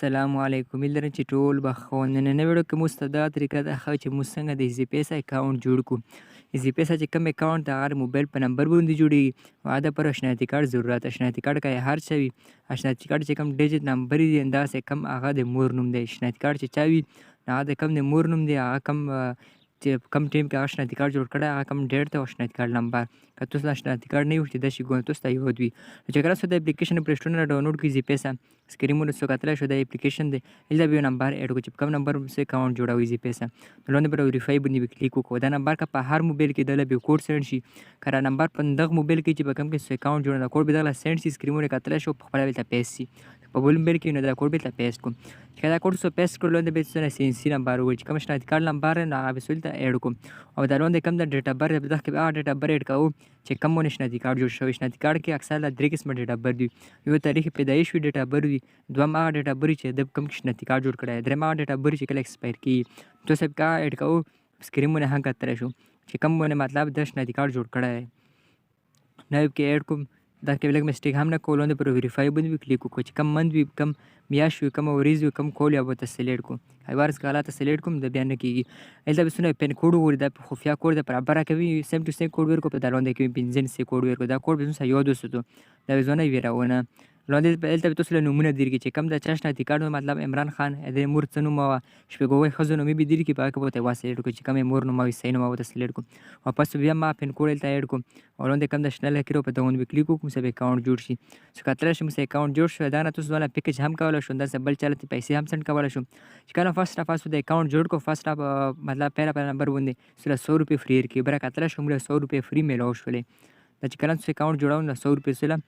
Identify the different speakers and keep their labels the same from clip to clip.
Speaker 1: السلام علیکم. هیله لرم چې ټول به ښه. نننۍ ویډیو کې موږ ته دا طریقه ده ښه چې موږ څنګه د ایزي پیسه اکاونټ جوړ کړو. ایزي پیسه چې کوم اکاونټ د هغه موبایل په نمبر باندې جوړیږي او هغه دپاره شناختي کارت ضرورت. شناختي کارت که هر څه وي، شناختي کارت چې کوم ډیجیټ نمبر دي، داسې کوم هغه د مور نوم دی. شناختي کارت چې چا وي، هغه د کوم د مور نوم دی، هغه کوم چې کوم ټیم کې هغه شناختي کارت جوړ کړی، هغه کوم ډیټ ته او شناختي کارت نمبر. که تاسو له شناختي کارت نه وي چې داسې ګورئ، تاسو ته یاد وي چې کله تاسو د اپلیکیشن پلی سټور نه ډاونلوډ کړئ ایزي پیسه، سکرین مو څو کتلی شو، دا اپلیکیشن دی. دلته به یو نمبر اډ کړو چې کوم نمبر څه اکاونټ جوړوي ایزي پیسه. نو لاندې به ویریفای باندې به کلیک وکړو. دا نمبر که په هر موبایل کې دله به کوډ سینډ شي. که دا نمبر په دغه موبایل کې چې په کوم کې څه اکاونټ جوړ، دا کوډ به دغه سینډ شي. سکرین مو کتلی شو، په خپله به پیس شي. په بل موبایل کې نو دا کوډ به پیس کوم. چې دا کوډ څو پیس کړو، لاندې به څه سی ان سی نمبر وګورئ چې کوم شناختي کارت نمبر نو هغه به ته اډ کوم. او دا لاندې کوم د ډیټ اف برث، دغه کې هغه ډیټ اف برث اډ کوو چې کوم مو شناختي کارت جوړ شوی. شناختي کارت کې اکثر له درې قسمه ډیټ اف برث وي. یو تاریخ پیدایش وي ډیټ اف برث وي، دویم هغه ډیټ اف برث چې د کوم شناختي کارت جوړ کړی، دریم هغه ډیټ اف برث چې کله ایکسپایر کیږي. تو سب کا اډ کوو، سکرین مو نه هم کتلی شو چې کوم مو مطلب د شناختي کارت جوړ کړی نو کې اډ کوم. دا کې لږ مسټیک هم نه کوو. لاندې پر ویریفای باندې کلیک وکړو چې کوم منت وي، کوم میاشت وي، کوم ورځ وي، کوم کول یا به ته سلیکټ کو. هیوارز غلطه سلیکټ کوم د بیا نه کیږي. دلته به څونه پین کوډ وګوري، دا خفیه کوډ د برابر کوي. سیم ټو سیم کوډ ورکو، په لاندې کې پنځه سی کوډ ورکو. دا کوډ به څه یاد وساتو، دا به ځونه ویراونه. لاندې دلته به تاسو له نمونه درکې چې کوم د چا شناختي کارت، مطلب عمران خان د مور څه نوم وه، شپږوی ښځو نومې به درکې، په هغه کې به ورته سلیکټ کړو چې کوم یې مور نوم وي، صحیح نوم ورته سلیکټ کړو. واپس بیا ما پین کوډ دلته اډ کوم او لاندې کوم د شنه لکیر په دغه باندې کلیک وکړم، چې اکاونټ جوړ شي. څو کتلی شم چې اکاونټ جوړ شو. دا نه تاسو ځوانه پیکج هم کولی شو، داسې بل چاله پیسې هم سند کولی شو. چې کله فرست اف د اکاونټ جوړ کړو، فرست اف مطلب پهله پهله نمبر باندې سره 100 روپۍ فري ورکوي. بره کتلی شو موږ 100 روپۍ فري میلاو شولې. دا چې کله تاسو اکاونټ جوړوو نو 100 روپۍ سره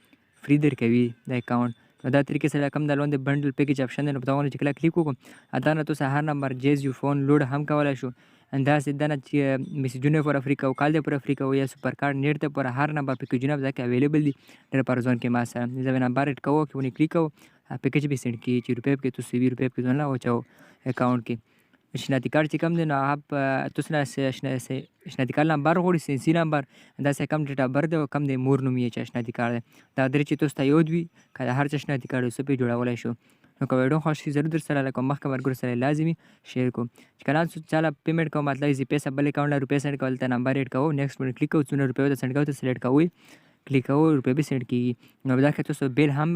Speaker 1: فري درکوي د اکاونټ. نو دا طریقې سره کوم د لاندې بنډل پیکج اپشن دی، نو په دغه باندې چې کله کلیک وکړو، دا نه تاسو هر نمبر جیز یو فون لوډ هم کولی شو. همداسې دا نه چې میسجونه پر فري کوو، کال دی پر فري کوو یا سپر کارت نیټ دی پر هر نمبر پیکجونه په کې اویلیبل دي. ډېر پر ځان کې ما سره زه به نمبر اډ کوو، کې ونی کلیک کوو، پیکج به سینډ کړي چې روپۍ پکې تاسو وي، روپۍ پکې ځان له واچوو اکاونټ کې. شناختي کارت چې کوم دی نو هغه تاسو نه شناختي کارت نمبر غواړي، سی ان سی نمبر، داسې کوم ډیټ اف برث دی او کوم د مور نوم یې چې شناختي کارت دی. دا درې چې تاسو ته یاد وي، که د هر څه شناختي کارت یې څه پرې جوړولی شو. نو که ویډیو خوښ شي، ضرور درسره لکه مخکې ملګرو سره لازمي شیر کوم. چې کله تاسو چاله پیمنټ کوم، مطلب ایزي پیسه بل اکاونټ له روپۍ سینډ کول، ته نمبر اډ کوو، نیکسټ باندې کلیک کوو، څونه روپۍ ورته سینډ کوو ته سلیکټ کوئ، کلیک کوو، روپۍ به سینډ کیږي. نو دا که تاسو بیل هم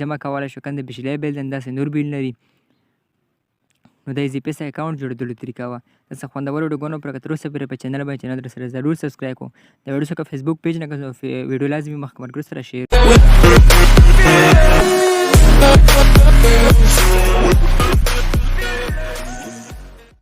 Speaker 1: جمع کولی شو، که د بجلی بیل دی، همداسې نور بیل لري. نو د ایزي پیسه اکاونټ جوړېدلو طریقه وه. داسې خوندورو ویډیوګانو پر که تر اوسه پورې په چینل باندې چینل درسره ضرور سبسکرایب کړو. د ویډیو څخه فیسبوک پیج نه که ویډیو لازمي مخکې ملګرو سره شیر.